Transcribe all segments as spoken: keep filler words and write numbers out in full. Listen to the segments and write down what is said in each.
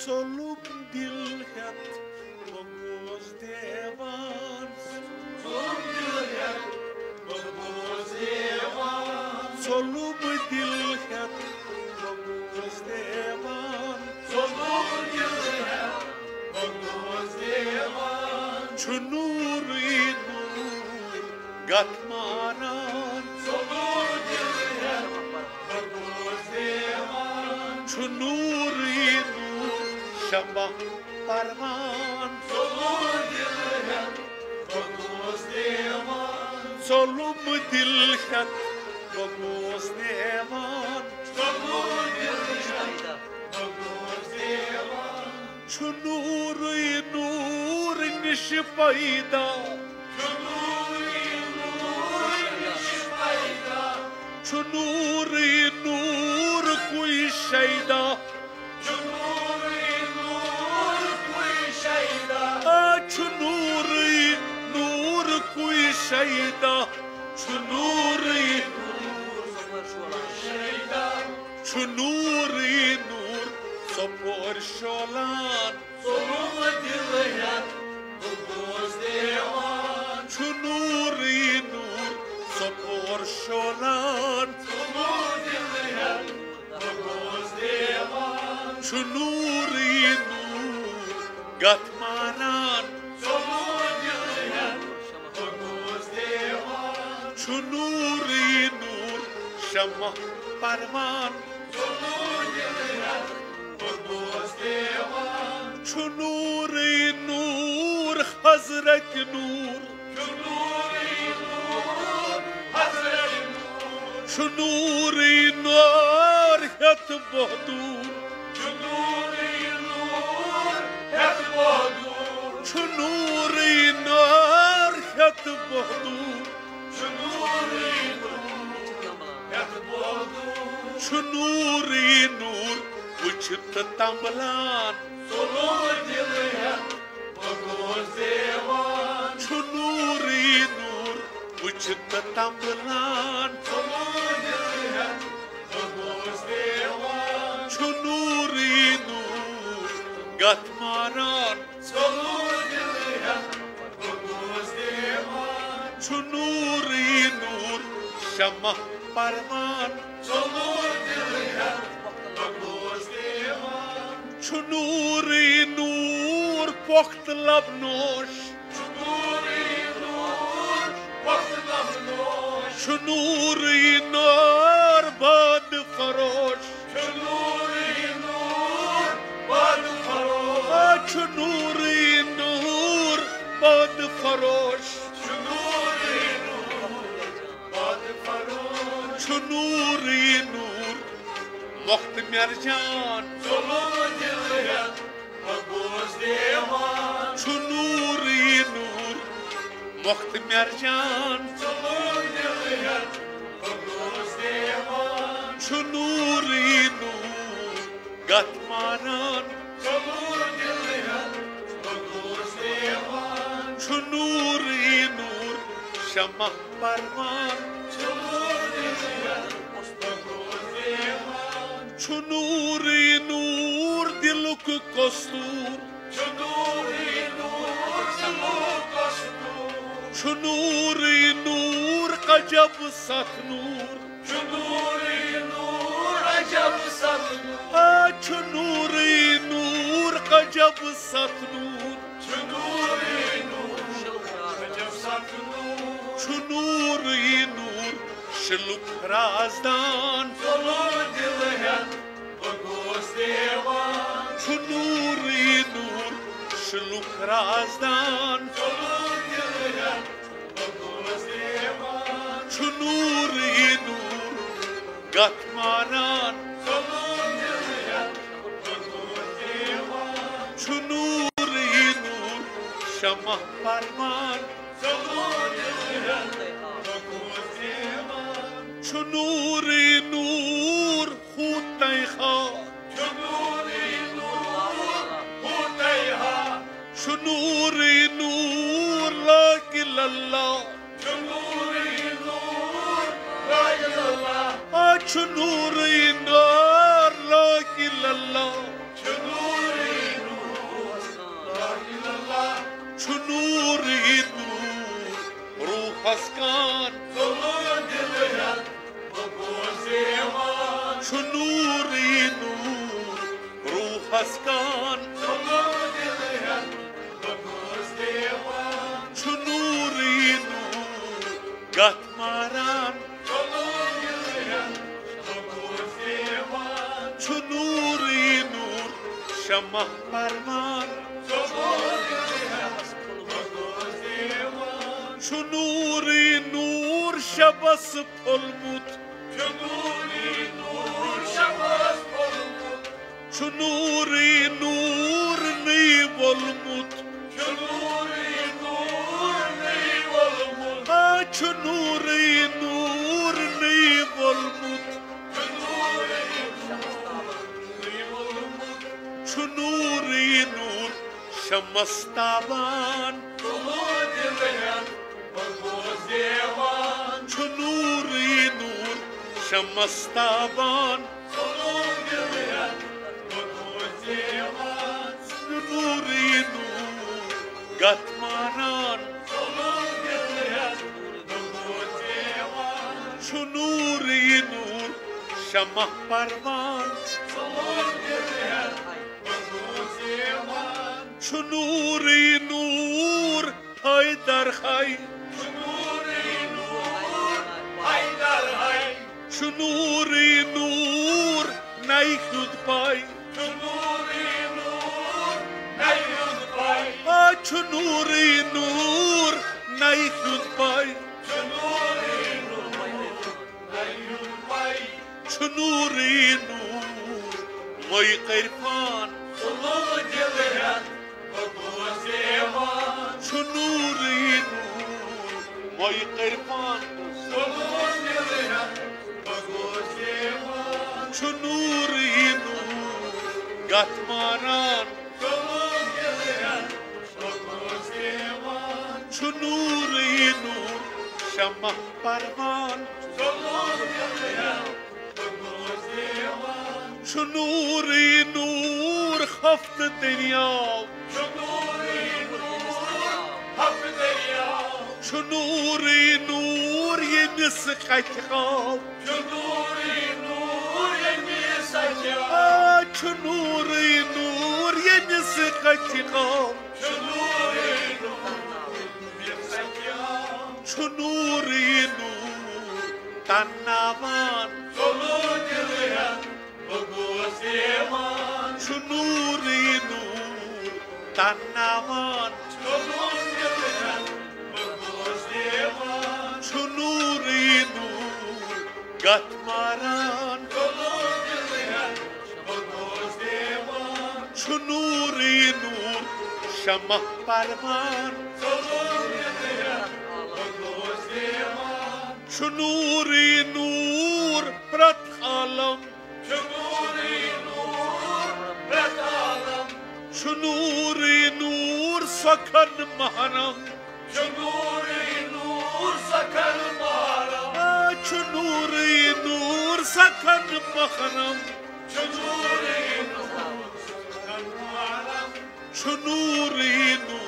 ژوٚلُم دِل ہٮ۪تھ بہٕ گوس دیوان۔ ژوٚلُم دِل ہٮ۪تھ بہٕ گوس دیوان۔ ژوٚلُم دِل ہٮ۪تھ بہٕ گوس دیوان۔ ژوٚلُم دِل ہٮ۪تھ بہٕ گوس دیوان۔ چھُ نوٗرٕے نوٗر گتھ ماران۔ ژوٚلُم دِل ہٮ۪تھ بہٕ گوس دیوان۔ چھُ نوٗرٕے نوٗر شمع پروان۔ ژوٚلُم دِل ہٮ۪تھ بہٕ گوس دیوان۔ ژوٚلُم دِل ہٮ۪تھ بہٕ گوس دیوان۔ ژوٚلُم دِل ہٮ۪تھ بہٕ گوس دیوان۔ چھُ نوٗرٕے نوٗر نِش پیدا۔ چھُ نوٗرٕے نوٗر نِش پیدا۔ چھُ نوٗرٕے نوٗر کُے شیدا۔ چھُ نوٗرٕے نوٗر کُے شیدا۔ آ، چھُ نوٗرٕے نوٗر کُے شیدا۔ چھُ نوٗرٕے نوٗر شیدا۔ چھُ نوٗرٕے نوٗر ژۄپور شولان۔ ژوٚلُم دِل ہٮ۪تھ بہٕ گوس دیوان۔ چھُ نوٗرٕے نوٗر ژۄپور شولان۔ ژوٚلُم دِل ہٮ۪تھ بہٕ گوس دیوان۔ چھُ نوٗرٕے نوٗر گتھ ماران۔ ژوٚلُم دِل ہٮ۪تھ بہٕ گوس دیوان۔ چھُ نوٗرٕے نوٗر شمع پروان۔ چھُ نوٗرٕے نوٗر حضرت نوٗر۔ چھُ نوٗرٕے نوٗر ہٮ۪تھ بہدوٗر۔ چھُ نوٗرٕے نوٗر ہٮ۪تھ بہدوٗر۔ چھُ نوٗرٕے نوٗر وٕچھِتھ تمبلان۔ ژوٚلُم دِل ہٮ۪تھ بہٕ گوس دیوان۔ چھُ نوٗرٕے نوٗر وٕچھِتھ تمبلان۔ ژوٚلُم دِل ہٮ۪تھ بہٕ گوس دیوان۔ چھُ نوٗرٕے نوٗر گتھ ماران۔ ژوٚلُم دِل ہٮ۪تھ بہٕ گوس دیوان۔ چھُ نوٗرٕے نوٗر شمع پروان۔ ژوٚلُم دِل ہٮ۪تھ بہٕ گوس دیوان۔ چھُ نوٗرٕے نوٗر پۄختہٕ لب نوش۔ چھُ نوٗرٕے نوٗر پۄختہٕ لب نوش۔ چھُ نوٗرٕے نوٗر باد فروش۔ چھُ نوٗرٕے نوٗر باد فروش۔ آ، چھُ نوٗرٕے نوٗر باد فروش۔ چھُ نوٗرٕے نوٗر باد فروش۔ چھُ نوٗرٕے نوٗر مۄختہٕ مرجان۔ ژوٚلُم دِل ہٮ۪تھ بہٕ گوس دیوان۔ چھُ نوٗرٕے نوٗر مۄختہٕ مرجان۔ ژوٚلُم دِل ہٮ۪تھ بہٕ گوس دیوان۔ چھُ نوٗرٕے نوٗر گتھ ماران۔ ژوٚلُم دِل ہٮ۪تھ بہٕ گوس دیوان۔ چھُ نوٗرٕے نوٗر شمع پروان۔ چھُ نوٗرٕے نوٗر دِلُک کستوٗر۔ چھُ نوٗرٕے نوٗر عجب ستھ نوٗر۔ چھُ نوٗرٕے نوٗر عجب ستھ نوٗر۔ آ، چھُ نوٗرٕے نوٗر عجب ستھ نوٗر۔ چھُ نوٗرٕے نوٗر عجب ستھ نوٗر۔ چھُ نوٗرٕے نوٗر شِلُک رازدان۔ ژوٚلُم دِل ہٮ۪تھ بہٕ گوس دیوان۔ چھُ نوٗرٕے نوٗر شِلُک رازدان۔ ژوٚلُم دِل ہٮ۪تھ بہٕ گوس دیوان۔ چھُ نوٗرٕے نوٗر گتھ ماران۔ ژوٚلُم دِل ہٮ۪تھ بہٕ گوس دیوان۔ چھُ نوٗرٕے نوٗر شمع پروان۔ چھُ نوٗرٕے نوٗر ہوٗتَے ہا۔ چھُ نوٗرٕے نوٗر لا اِلَہ اِلَّا اللہ۔ آ، چھُ نوٗرٕے نوٗر لا اِلَہ اِلَّا اللہ۔ کان، ژوٚلُم دِلہٕ ہٮ۪تھ بہٕ گوس دیوان۔ چھُ نوٗرٕے نوٗر روحس کان، ژوٚلُم دِلہٕ ہٮ۪تھ بہٕ گوس دیوان۔ چھُ نوٗرٕے نوٗر گتھ ماران، ژوٚلُم دِلہٕ ہٮ۪تھ بہٕ گوس دیوان۔ چھُ نوٗرٕے نوٗر شمع پروان، ژوٚلُم دِلہٕ ہٮ۪تھ بہٕ گوس دیوان۔ چھُ نوٗرٕے نوٗر شبس پھوٚلمُت، چھُ نوٗرٕے نوٗر شبس پھوٚلمُت۔ چھُ نوٗرٕے نوٗر نٔے وولمُت، چھُ نوٗرٕے نوٗر نٔے وولمُت۔ آ، چھُ نوٗرٕے نوٗر نٔے وولمُت۔ چھُ نوٗرٕے نوٗر نٔے وولمُت۔ چھُ نوٗرٕے نوٗر شمس تابان، ژوٚلُم دِلہٕ ہٮ۪تھ بہٕ گوس دیوان۔ چھُ نوٗرٕے نوٗر شمس تابان، ژوٚلُم دِلہٕ ہٮ۪تھ بہٕ گوس دیوان۔ چھُ نوٗرٕے نوٗر گتھ ماران، ژوٚلُم دِلہٕ ہٮ۪تھ بہٕ گوس دیوان۔ چھُ نوٗرٕے نوٗر شمع پروان، ژوٚلُم دِلہٕ ہٮ۪تھ بہٕ گوس دیوان۔ چھُ نوٗرٕے نوٗر حیدر ہاے، چھُ نوٗرٕے نوٗر حیدر ہاے۔ چھُ نوٗرٕے نوٗر نَیہِ ہُنٛد پاے، چھُ نوٗرٕے نوٗر نَیہِ ہُنٛد پاے۔ آ، چھُ نوٗرٕے نوٗر نَیہِ ہُنٛد پاے، چھُ نوٗرٕے نوٗر نَیہِ ہُنٛد پاے۔ چھُ نوٗرٕے نوٗر مٔیہِ عرفان، ژوٚلُم دِلہٕ ہٮ۪تھ بہٕ گوس دیوان۔ چھُ نوٗرٕے نوٗر مٔیہِ عرفان، ژوٚلُم دِلہٕ ہٮ۪تھ بہٕ گوس دیوان۔ چھُ نوٗرٕے نوٗر گتھ ماران، ژوٚلُم دِلہٕ ہٮ۪تھ بہٕ گوس دیوان۔ چھُ نوٗرٕے نوٗر شمع پروان، ژوٚلُم دِلہٕ ہٮ۪تھ بہٕ گوس دیوان۔ چھُ نوٗرٕے نوٗر ہفتہٕ دٔریاو، چھُ نوٗرٕے نوٗر ہفتہٕ دٔریاو۔ چھُ نوٗرٕے نوٗر ییٚمِس اَتھِ آو، چھُ نوٗرٕے نوٗر ییٚمِس اَتھِ آو۔ آ، چھُ نوٗرٕے نوٗر ییٚمِس اَتھِ آو، چھُ نوٗرٕے نوٗر ییٚمِس اَتھِ آو۔ چھُ نوٗرٕے نوٗر تناوان، ژوٚلُم دِلہٕ ہٮ۪تھ بہٕ گوس دیوان۔ چھُ نوٗرٕے نوٗر تناوان، ژوٚلُم دِلہٕ ہٮ۪تھ بہٕ گوس دیوان۔ چھُ نوٗرٕے نوٗر گتھ ماران، ژوٚلُم دِلہٕ ہٮ۪تھ بہٕ گوس دیوان۔ چھُ نوٗرٕے نوٗر شمع پروان، ژوٚلُم دِلہٕ ہٮ۪تھ بہٕ گوس دیوان۔ چھُ نوٗرٕے نوٗر پرٛٮ۪تھ عالم، چھُ نوٗرٕے نوٗر پرٛٮ۪تھ عالم۔ چھُ نوٗرٕے نوٗر سۄکھن محرم، چھُ نوٗرٕے نوٗر سۄکھن محرم۔ آ، چھُ نوٗرٕے نوٗر سۄکھن محرم، چھُ نوٗرٕے نوٗر سۄکھن محرم۔ چھُ نوٗرٕے نوٗر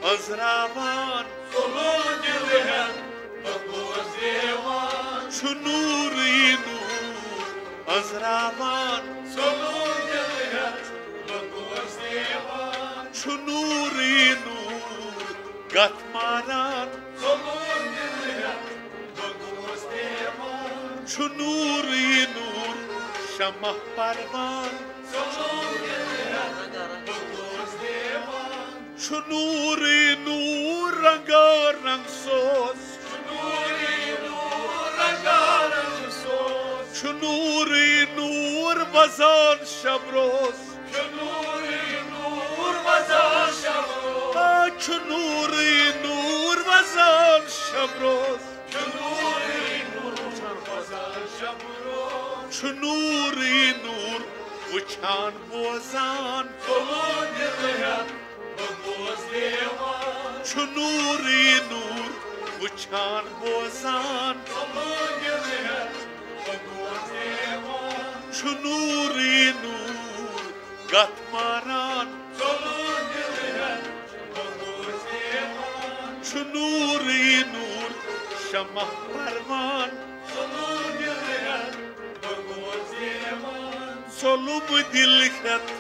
أنٛزراوان، ژوٚلُم دِلہٕ ہٮ۪تھ بہٕ گوس دیوان۔ چھُ نوٗرٕے نوٗر أنٛزراوان، ژوٚلُم دِلہٕ ہٮ۪تھ بہٕ گوس دیوان۔ چھُ نوٗرٕے نوٗر گتھ ماران، ژوٚلُم دِلہٕ ہٮ۪تھ بہٕ گوس دیوان۔ چھُ نوٗرٕے نوٗر شمع پروان، ژوٚلُم دِلہٕ ہٮ۪تھ بہٕ گوس دیوان۔ چھُ نوٗرٕے نوٗر رنگا رنگ سوز، چھُ نوٗرٕے نوٗر رنگا رنگ سوز۔ چھُ نوٗرٕے نوٗر وزان شب روز، چھُ نوٗرٕے نوٗر وزان شب روز۔ آ، چھُ نوٗرٕے نوٗر وزان شب روز، چھُ نوٗرٕے نوٗر وزان شب روز۔ چھُ نوٗرٕے نوٗر وٕچھان بوزان، ژوٚلُم دِلہٕ ہٮ۪تھ بہٕ گوس دیوان۔ چھُ نوٗرٕے نوٗر وٕچھان بوزان، ژوٚلُم دِلہٕ ہٮ۪تھ بہٕ گوس دیوان۔ چھُ نوٗرٕے نوٗر گتھ ماران، ژوٚلُم دِلہٕ ہٮ۪تھ بہٕ گوس دیوان۔ چھُ نوٗرٕے نوٗر شمع پروان، ژوٚلُم دِل ہٮ۪تھ بہٕ گوس دیوان۔ ژوٚلُم دِل ہٮ۪تھ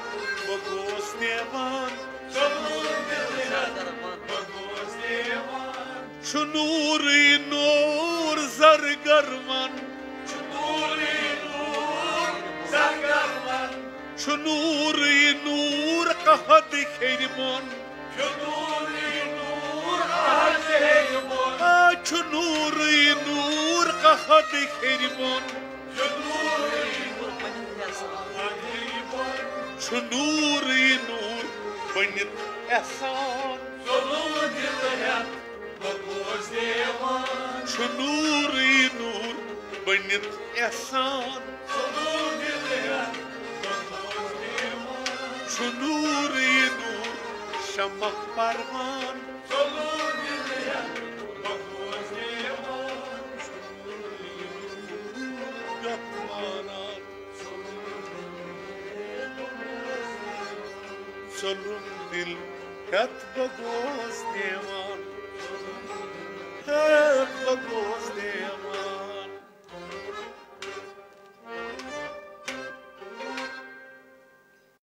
بہٕ گوس دیوان۔ ژوٚلُم دِل ہٮ۪تھ بہٕ گوس دیوان۔ چھُ نوٗرٕے نوٗر زرگر ون۔ چھُ نوٗرٕے نوٗر زرگر ون۔ چھُ نوٗرٕے نوٗر عہد ہیٚرِ بۄن۔ چھُ نوٗرٕے نوٗر عہد ہیٚرِ بۄن۔ آ، چھُ نوٗرٕے نوٗر عہد ہیٚرِ بۄن۔ چھُ نوٗرٕے نوٗر عہد ہیٚرِ بۄن۔ چھُ نوٗرٕے نوٗر بٔنِتھ احسان۔ ژوٚلُم دِل ہٮ۪تھ بہٕ گوس دیوان۔ چھُ نوٗرٕے نوٗر بٔنِتھ احسان۔ ژوٚلُم دِل ہٮ۪تھ بہٕ گوس دیوان۔ چھُ نوٗرٕے نوٗر شمع پروان۔ ژوٚلُم دِل ہٮ۪تھ بہٕ گوس دیوان۔ چھُ نوٗرٕے نوٗر یتھ مانان۔ ژوٚلُم دِل ہٮ۪تھ بہٕ گوس دیوان۔